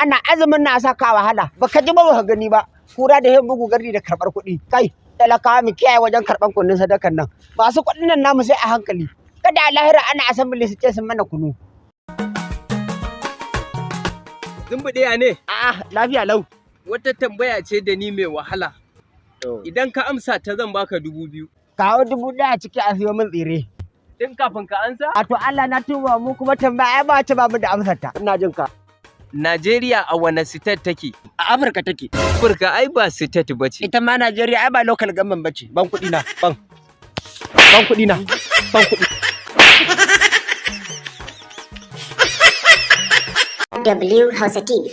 Ana azumin na saka wahala. Baka ji ba, baka gani ba. Kura da yin bugu gardi da karɓar kuɗi. Kai, talakawa, mu kiyaye wajen karɓar kuɗin sadakan nan. Masu kuɗin nan namu sai a hankali. Kada a lahira ana assembly su ce sun mana kunu. Zumbuɗiya ne? A'a, lafiya lau. Wata tambaya ce da ni mai wahala. Idan ka amsa ta, zan baka 2000. Kawo 1000 ciki a siyo min tsire. Tun kafin ka ansa? A to, Allah na tuba, mu kuma tambaya ai ba ce ba mu da amsar ta. Ina jin ka. Najeriya a wane state take? A Afirka take. Afirka ai ba state ba ce. Ita ma Najeriya ai ba local government bace. Ban kuɗi na, ban. Ban kuɗi na. Ban kuɗi. W Hausa TV.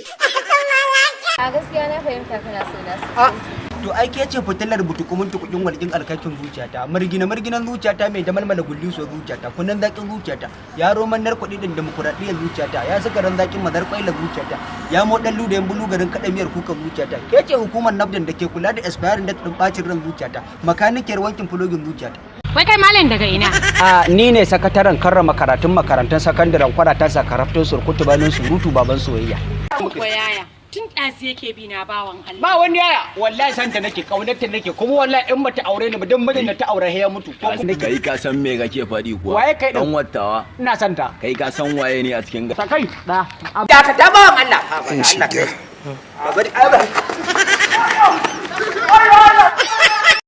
A gaskiya na fahimta kana so na A sosai. To, ai ke ce fitilar butukumin tukukin walƙin alkakin zuciyata, margina marginan zuciyata, mai da malmala gulliso zuciyata, kunan zakin zuciyata, yaro mannar kuɗi din demokuraɗiyyar zuciyata, ya saka ran zakin madar kwaila zuciyata, ya mo dan ludayen bulu garin kaɗa miyar kukan zuciyata. Ke ce hukumar NAFDAC da ke kula da expiring date ɗin ɓacin ran zuciyata, makanikiyar wankin fulogin zuciyata. Wai kai malam, daga ina? A ni ne sakataren karrama karatun makarantun sakandaren kwarata sakaraftun surkutu banin surutu baban soyayya. Ko yaya? Tun ɗazu yake bi na, bawan Allah. Ba wani yaya, wallahi santa nake, kaunarta nake, kuma wallahi in bata aure ni ba, dan mijin da ta aure ya mutu ko kuma Kai, ka san me kake faɗi kuwa? Waye kai din? Dan wattawa. Ina santa. Kai, ka san waye ne a cikin Sakai da dakata, bawan Allah, ha ba Allah, kai ba bari ai ba.